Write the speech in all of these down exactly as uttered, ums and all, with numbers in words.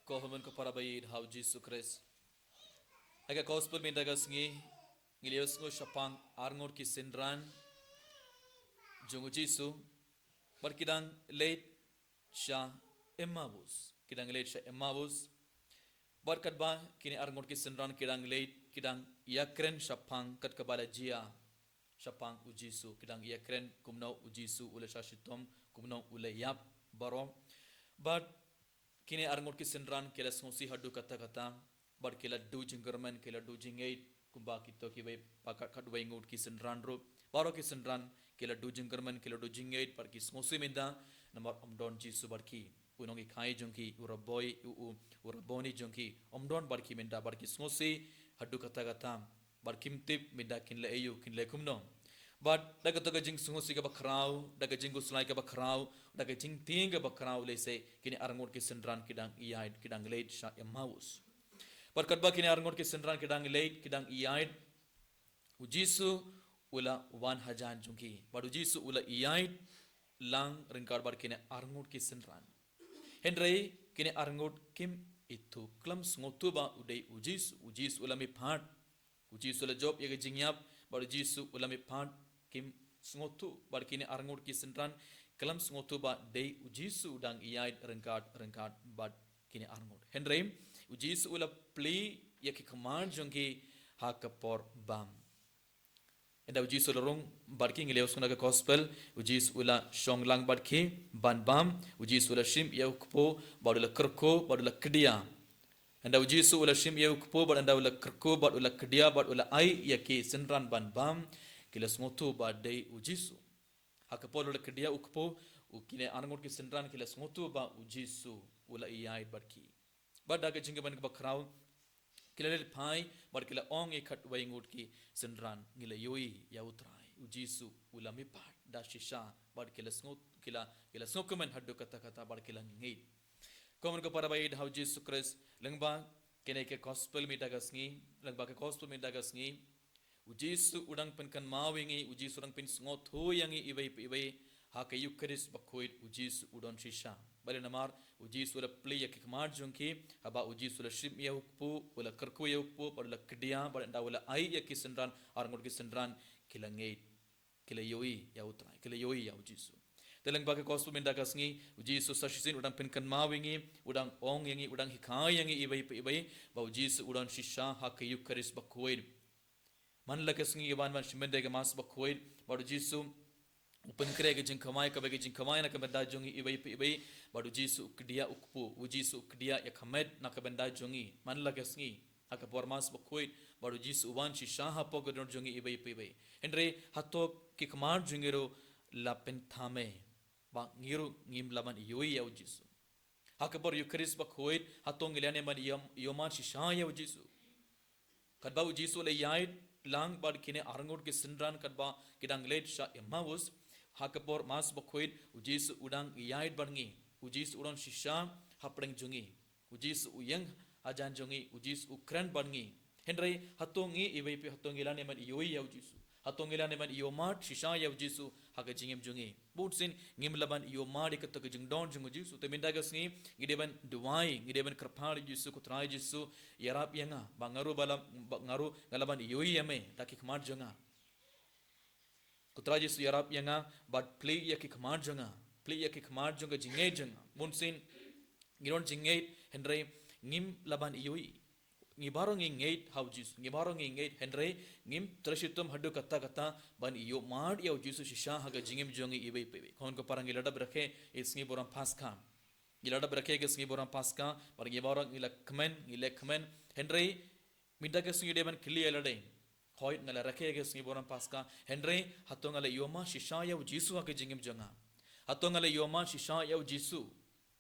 Ko hynmen ko para ba ïeit ha u Jisu Khrist. Ha ka gospel mynta ka sngi, ngi la ïohsngew shaphang arngut ki synran jong u Jisu, bad ki dang leit sha Emmaus. Ki dang leit sha Emmaus. Bad katba kine arngut ki synran ki dang leit, ki dang ïakren shaphang kat kaba la jia shaphang u Jisu. Ki dang ïakren kumno u Jisu u la shah shitom, kumno u la ïap baroh. Bad kine arngut ki synran ki la sngewsih haduh katta katta, bad ki la duh jingkyrmen, ki la duh jingngeit, kumba kito kiwei pat kat katwei ngut ki synran ruh. Baroh ki synran ki la duh jingkyrmen, ki la duh jingngeit, bad ki sngewsih mynta, namar ym don Jisu bad ki. U nonghikai jong ki, u Rabbi, u, u, u Rabboni jong ki, ym don bad ki mynta, bad ki sngewsih haduh katta katta. Bad kim tip mynta kin leh aïu, kin leh kumno. Bad da kato ka jingsngewsih kaba khraw, da ka jingkhuslai kaba khraw, da ka jingtieng kaba khraw lehse, kine arngut ki synran ki dang ïaid, ki dang leit sha Emmaus. Bad katba kine arngut ki synran ki dang leit, ki dang ïaid, u Jisu u la wan hajan jong ki. Bad u Jisu u la ïaid lang ryngkat bad kine arngut ki synran. Hynrei kine arngut kim ithuh, khlem sngewthuh ba u dei u Jisu, u Jisu u la mihpat. U Jisu la jop ïa ka jingïap, bad u Jisu u la mihpat, kim sngewthuh, bad kine arngut ki synran, khlem sngewthuh ba dei u Jisu u dang ïaid ryngkat, ryngkat bad kine arngut. Hynrei, u Jisu u la plie ïa ki khmat jong ki ha ka por bam. Ynda u Jisu u la rung bad ki, ngi la ïohsngew na ka gospel, u Jisu u la shong lang bad ki, ban bam, u Jisu u la shim ïa u kpu, bad u la kyrkhu, bad u la kdia. Ynda u Jisu u la shim ïa u kpu, bad ynda u la kyrkhu, bad u la kdia, bad u la ai ïa ki synran ban bam, ki la sngewthuh ba dei u Jisu. Ha ka por u la kdia u kpu, u kine arngut ki synran ki la sngewthuh ba u Jisu u la ïaid bad ki. Bad da ka jingkmen kaba khraw, ki la leit phai, bad ki la ong ïa katwei ngut ki synran, ngi la ïohi ïa u Trai, u Jisu u la mihpat da shisha, bad ki la sngew, ki la, ki la sngewkmen haduh katta katta, bad ki la ngeit. Ko hynmen ko para ba ïeit ha u Jisu Khrist, lyngba kane ka gospel mynta ka sngi, lyngba ka gospel mynta ka sngi, u Jisu u dang pynkynmaw ïa ngi, u Jisu u dang pynsngewthuh ïa ngi iwei pa iwei, ha ka Eukharist bakhuid, u Jisu u don shisha. Balei? Namar u Jisu u la plie ïa ki khmat jong ki, haba u Jisu u la shim ïa u kpu, u la kyrkhu ïa u kpu, bad u la kdia, bad ynda u la ai ïa ki synran, arngut ki synran, ki la ngeit. Ki la ïohi ïa u Trai, ki la ïohi ïa u Jisu. Te lyngba ka gospel mynta ka sngi, u Jisu sa shisien u dang pynkynmaw ïa ngi, u dang ong ïa ngi, u dang hikai ïa ngi iwei pa iwei, ba u Jisu u don shisha ha ka Eukharist bakhuid. Man la ka sngi ïa ban, ban shim bynta ka Mass bakhuid, bad u Jisu u pynkhreh ka jingkawei, kaba ka jingkawei na ka bynta jong ngi iwei pa iwei, bad u Jisu u kdia u kpu, u Jisu u kdia ïa ka met na ka bynta jong ngi. Man la ka sngi, ha ka por Mass bakhuid, bad u Jisu u wan shisha hapoh ka dohnud jong ngi iwei pa iwei. Hynrei hato ki khmat jong ngi ruh la pynthame, ba ngi ruh ngim lah ban ïohi ïa u Jisu? Ha ka por Eukharist bakhuid, hato ngi lah ne ban ïoh, ïohmad shisha ïa u Jisu? Katba u Jisu u la ïaid lang bad kine arngut ki synran katba ki dang leit sha Emmaus, ha ka por Mass bakhuid, u Jisu u dang ïaid bad ngi. U Jisu u don shisha hapdeng jong ngi. U Jisu u ïeng hajan jong ngi, u Jisu u kren bad ngi. Hynrei hato ngi iwei pa, hato ngi lah ne ban ïohi ïa u Jisu? Hato ngi lah ne ban ïohmad shisha ïa u Jisu ha ka jingim jong ngi? Bunsien ngim lah ban ïohmad ïa kato ka jingdon jong u Jisu. Te mynta ka sngi ngi dei ban duwai, ngi dei ban kyrpad ïa u Jisu, ko Trai Jisu, ïarap ïa nga, ba nga ruh ba lah, ba nga ruh nga lah ban ïohi ïa me da ki khmat jong nga. Ko Trai Jisu, ïarap ïa nga, bad plie ïa ki khmat jong nga, plie ïa ki khmat jong ka jingngeit jong nga. Bunsien ngi don jingngeit, hynrei ngim lah ban ïohi. Ngi baroh ngi ngeit ha u Jisu, ngi baroh ngi ngeit, hynrei ngim trei shitom haduh katta katta ban ïohmad ïa u Jisu shisha ha ka jingim jong ngi iwei pa iwei. Ko hynmen ko para, ngi la dep rakhe ïa ka sngi burom Paskha. Ngi la dep rakhe ïa ka sngi burom Paskha, bad ngi baroh ngi la kmen, ngi la kmen, hynrei mynta ka sngi ngi dei ban kylli ïa lade. Hooid, nga la rakhe ïa ka sngi burom Paskha, hynrei hato nga la ïohmad shisha ïa u Jisu ha ka jingim jong nga? Hato nga la ïohmad shisha ïa u Jisu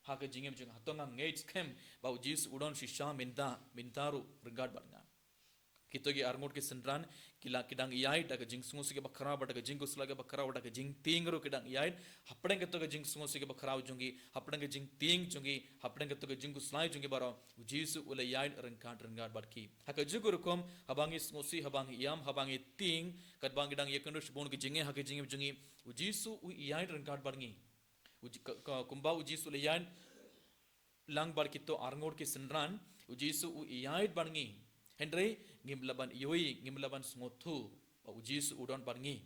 ha ka jingim jong nga? Hato nga ngeit skhem ba u Jisu u don shisha mynta, mynta ruh ryngkat bad nga? Kito ki arngut ki synran, ki la, ki dang ïaid da ka jingsngewsih kaba khraw, bad da ka jingkhuslai kaba khraw, da ka jingtieng ruh ki dang ïaid. Hapdeng kato ka jingsngewsih kaba khraw jong ki, hapdeng ka jingtieng jong ki, hapdeng kato ka jingkhuslai jong ki baroh, u Jisu u la ïaid ryngkat, ryngkat bad ki. Ha kajuh ka rukom, haba ngi sngewsih, haba ngi ïam, haba ngi tieng, katba ngi dang ïakynduh shibun ki jingeh ha ka jingim jong ngi, u Jisu u ïaid ryngkat bad ngi. U Ji-, ka, ka, kumba u Jisu u la ïaid lang bad kito arngut ki synran, u Jisu u ïaid bad ngi. Hynrei ngim lah ban ïohi, ngim lah ban sngewthuh ba u Jisu u don bad ngi.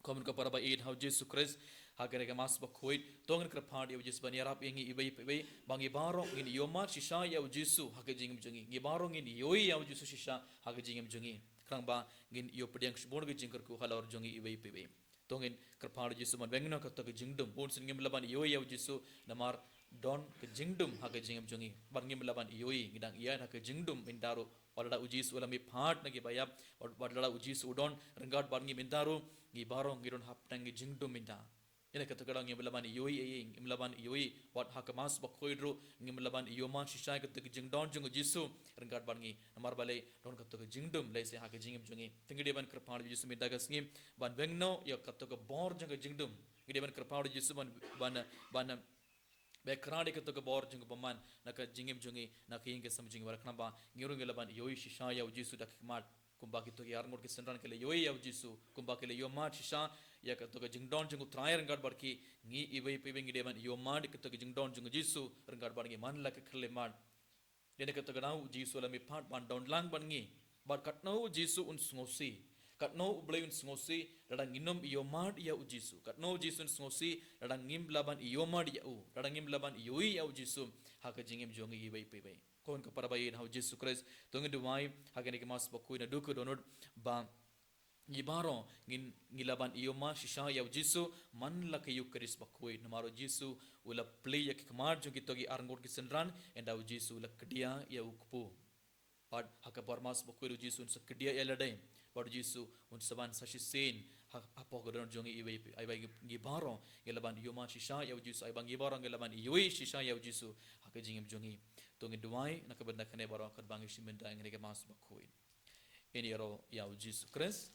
Kumno ka para ba ïeit ha u Jisu Khrist, ha kane ka Mass bakhuid, to ngin kyrpad ïa u Jisu ban ïarap ïa ngi iwei pa iwei, ba ngi baroh ngin ïohmad shisha ïa u Jisu ha ka jingim jong ngi. Ngi baroh ngin ïohi ïa u Jisu shisha ha ka jingim jong ngi. Khnang ba ngin ïoh pdiang shibun ka jingkyrkhu halor jong ngi iwei pa iwei. To ngin kyrpad ïa u Jisu ban weng noh kato ka jingdum. Bun sien ngim lah ban ïohi ïa u Jisu namar don ka jingdum ha ka jingim jong ngi. Bad ngim lah ban ïohi, ngi dang ïaid ha ka jingdum mynta ruh. Wat lada u Jisu u la mihpat na ki baïap, wat, wat lada u Jisu u don ryngkat bad ngi mynta ruh, ngi baroh ngi don hapdeng ki jingdum mynta. Ïa kata ka daw ngim lah ban ïohi ei ei, ngim lah ban ïohi, wat ha ka Mass bakhuid ruh, ngim lah ban ïohmad shisha ïa kato ka jingdon jong u Jisu ryngkat bad ngi. Namar balei? Don kato ka jingdum lehse ha ka jingim jong ngi. Te ngi dei ban kyrpad ïa u Jisu mynta ka sngi ban weng noh ïa kato ka bor jong ka jingdum. Ngi dei ban kyrpad ïa u Jisu ban, ban, ban, ba ïa kyrpad ïa kato ka bor jong ka bymman na ka jingim jong ngi, na ka ïing ka sem jong ngi, wat khnang ba ngi ruh ngi lah ban ïohi shisha ïa u Jisu da ki khmat, kumba kito ki arngut ki synran ki la ïohi ïa u Jisu, kumba ki la ïohmad shisha ïa kato ka jingdon jong u Trai ryngkat bad ki. Ngi iwei pa iwei ngi dei ban ïohmad ïa kato ka jingdon jong u Jisu ryngkat bad ngi man la ka khyllipmat. Dei na kato ka daw u Jisu u la mihpat ban don lang bad ngi. Bad katno u Jisu un sngewsih, katno U Blei un sngewsih lada ngim ïohmad ïa u Jisu. Katno u Jisu un sngewsih lada ngim lah ban ïohmad ïa u, lada ngim lah ban ïohi ïa u Jisu ha ka jingim jong ngi iwei pa iwei. Ko hynmen ko para ba ïeit ha u Jisu Khrist, to ngin duwai ha kane ka Mass bakhuid naduh ka dohnud ba ngi baroh ngin, ngi lah ban ïohmad shisha ïa u Jisu man la ka Eukharist bakhuid. Namar u Jisu u la plie ïa ki khmat jong kito ki arngut ki synran, ynda u Jisu u la kdiah ïa u kpu. Bad ha ka por Mass bakhuid u Jisu un sa kdiah ïa lade. Bad u Jisu un sa wan sa shisien ha, hapoh ka dohnud jong ngi iwei pa iwei. Ngi baroh ngi lah ban ïohmad shisha ïa u Jisu, ai ba ngi baroh ngi lah ban ïohi shisha ïa u Jisu ha ka jingim jong ngi. To ngin duwai na ka bynta kane baroh katba ngi shim bynta ïa kane ka Mass bakhuid. Ngin ïaroh ïa u Jisu Khrist.